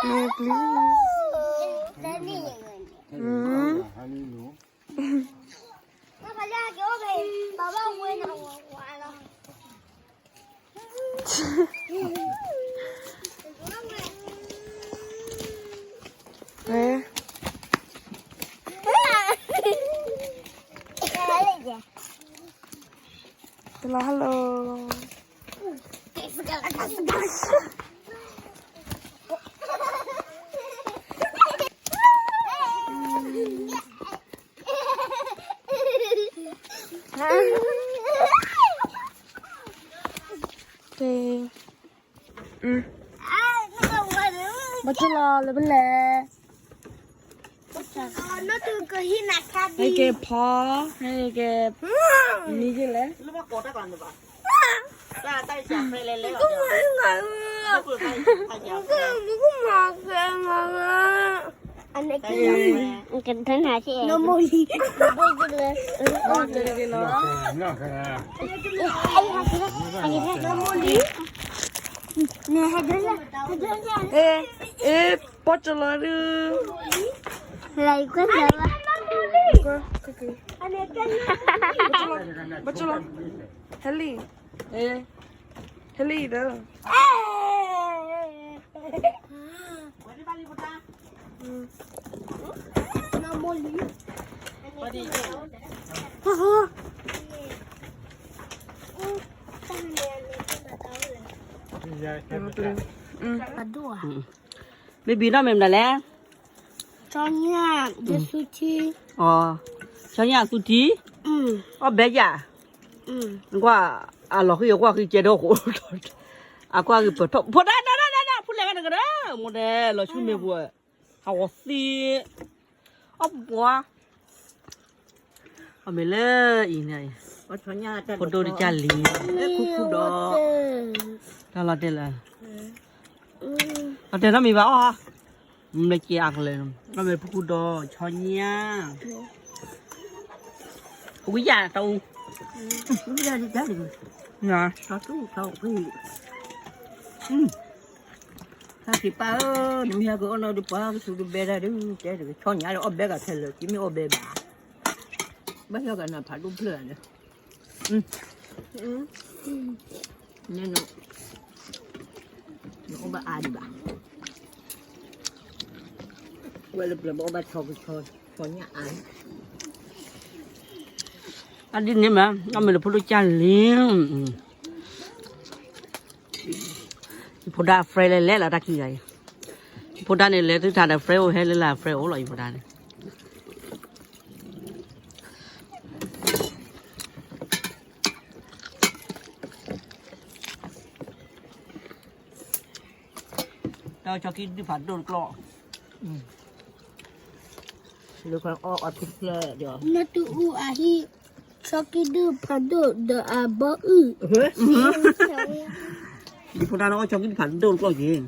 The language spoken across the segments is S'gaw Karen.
No, please. Mm. Eh. Hello, hello. Okay. ဘၣ်ကၠိလီၤလၢပလဲၣ်. ဟဲက့ၤဖီ ဟဲက့ၤ မံၤက့ၤလဲၣ်. အဲ အဲ ပီၣ်ကၠီလီၤဒုး ဘၣ်ကၠီလီၤ ဟဲလံ အဲ ဟဲလံဒီး မ့ၢ်ဘံၤနီၢ်မ့ၢ်မနုၤလဲၣ်. ဆီညၣ် ယသူထံ, ဆီညၣ်သူထံ, အီၣ်ဘဲယၤ, ကွၢ် အလီၤဃံၤအကွၢ်ဃံၤကဲဒိၣ်ဃိ, အကွၢ်ဃံၤပၢၢ်ထီၣ် ဖိဒၣ်ဒၣ်ဒၣ်ဒၣ် ဖူလဲၣ်ဂၤနကရၢ မိၢ်ဒဲ လီၤဆူမ့ၢ်ပူၤ, ဟးဂီၤသံ, အီၣ်ပှၤ အမ့ၢ်လၢအံၤန့ၣ်, ဖိဒိၣ်တကၢ်လံ, တၢ်လီၤတဲာ်လၢ, လီၤတဲာ်နီတမံၤဘၣ်အီၣ်, မ့ၢ်က့ၤအကလၢၤ, နီတမံၤဖုကူဒီး ဆီညၣ်, ဝံယၤတအူ, တၢ်က့ၤပၢ်ဧၢ, နမ့ၢ်ဟဲကအီၣ်နီၢ်ဒီးပှၤကသူတဘဲဒၣ်ဒုး, တဲတဂ့ၤ ဆီညၣ်လၢအီၣ်ဘဲဂၤခဲလၢာ် ကမ့ၢ်အီၣ်ဘဲဘၣ်, ဘၣ်ဟဲကနၤဖးဒိၣ်ဖျၢၣ်လၢ, နအီၣ်ဘၣ်အါဒံးဘၣ်, ဝဲလၢပျၢၤဘၣ်အီၣ်ဘၣ်ဆီ, ဆီညၣ်အါ, အဒ်န့ၣ်မး အမ့ၢ်လၢဖိဒိၣ်ကၢ်လံ ယဖိဒါ friend လဲၤလဲၤလီၤတၢ်ခံဂၤအံၤ, ယဖိဒါန့ၣ် လဲၤသုထးဒီး friend အိၣ်ဟဲလၢလာ် friend အိၣ်လီၤ ယဖိဒါန့ၣ်, တၢ်ဆီခံဒုၣ်ဖးဒိၣ်တကျီၢ်, လၢခီအီၣ်အီၣ်ထူဖျၢၣ်ဒီး, နတူၢ်အူအဟံၣ်, ဆီခံဒုၣ်ဖးဒိၣ်ဒီးအဘီအုၣ်, ယဖိဒါန့ၣ်အီၣ်ဆီခံဒုၣ်ဖးဒိၣ်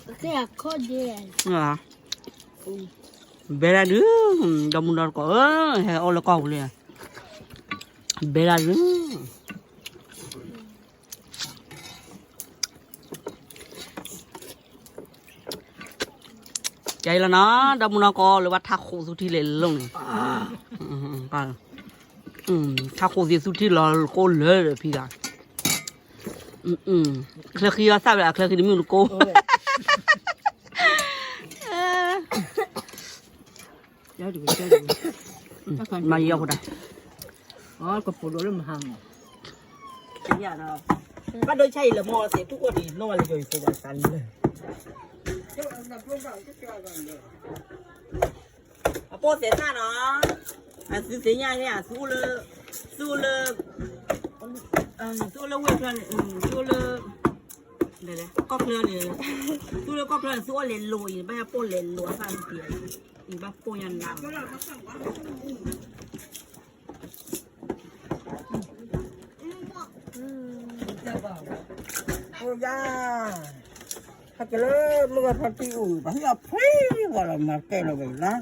တကျီၢ်က့ၤ, ဘဲဒၣ်ဒုး, ဒီမုၢ်ဒီတကိးဧၢ, ဟဲအီၣ်လၢကီၢ်ပူၤလံ, ဘဲဒၣ်ဒုး ကဲလီၤနီၤ, ဒီမုၢ်နီၢ်ကီၢ်လၢဘၣ်ထးခိၣ်သူထံလဲၤလိၤန့ၣ်, ထးခိၣ်သ့ၣ်သူထံလီၤကိးလၢာ်ဒီးဖံဂၤ, ချၢဃံအီၣ်သၣ်ဝဲဒၣ် ချၢဃံတမ့ၢ်နကိး, မၤယီၤဖိဒါ, ကပိာ်ဒိၣ်လၢမဟါမး, ဘၣ်ဒိဆါအံၤလၢမီၢ်သ့ၣ် ဖုၣ်အိၣ်ဒံးနီၢ်ဝဲလၢယိၤယိၤသးလၢ အပိၢ်သဲးသၣ်နီၤ, အသုသ့ၣ်ညါန့ၣ် အသုအိၣ်လၢ, သုအိၣ်လၢ, သုအိၣ်လၢဝ့ၢ်ချၢန့ၣ် သုအိၣ်လၢ ကီၢ်ချၢန့ၣ် သုအိၣ်လၢကီၢ်ချၢန့ၣ် သုအိၣ်လဲၤလိၤအံၤ ဘၣ်ဟဲပိာ်လဲၤလိၤအသၣ်တံၢ် အံၤဘၣ်ပိာ်ညါနၤ အိယၤ, ဟဲက့ၤလၢမုၢ်ဂၢ်ဖါတံၢ်အူၣ် ပှၤဟ့ၣ်အီၤဖှံဂီၤလီၤ မၤကဲလီၤဝဲလါ, မၤကတၢၢ်လီၤ,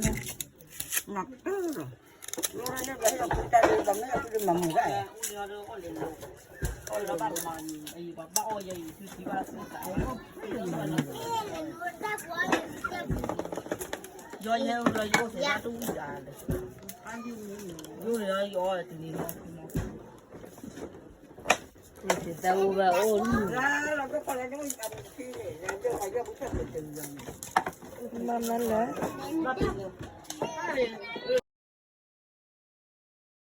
မ့ၢ်လၢပှၤဟ့ၣ်အီၤဖှံတၢ်ဒ် ပှၤမ့ၢ်ဟ့ၣ်အီၤဖှံဒ်မၤမုာ်ဘၣ်, အီၣ်လၢဘၣ်လီၤမး, အံၤပှၤဘၣ်အီၣ်ယဲအံၤ သုထံဘၣ်သုသး, ယီယဲအူလီၤ ယအိၣ်သးတဝံၣ်ဒၣ်လၢ ယအိၣ်လီၤ ယအီၣ်တနံၤလီၤ တၢ်အိၣ်ဘၣ်အိၣ်လံ, မၤမၤလၢ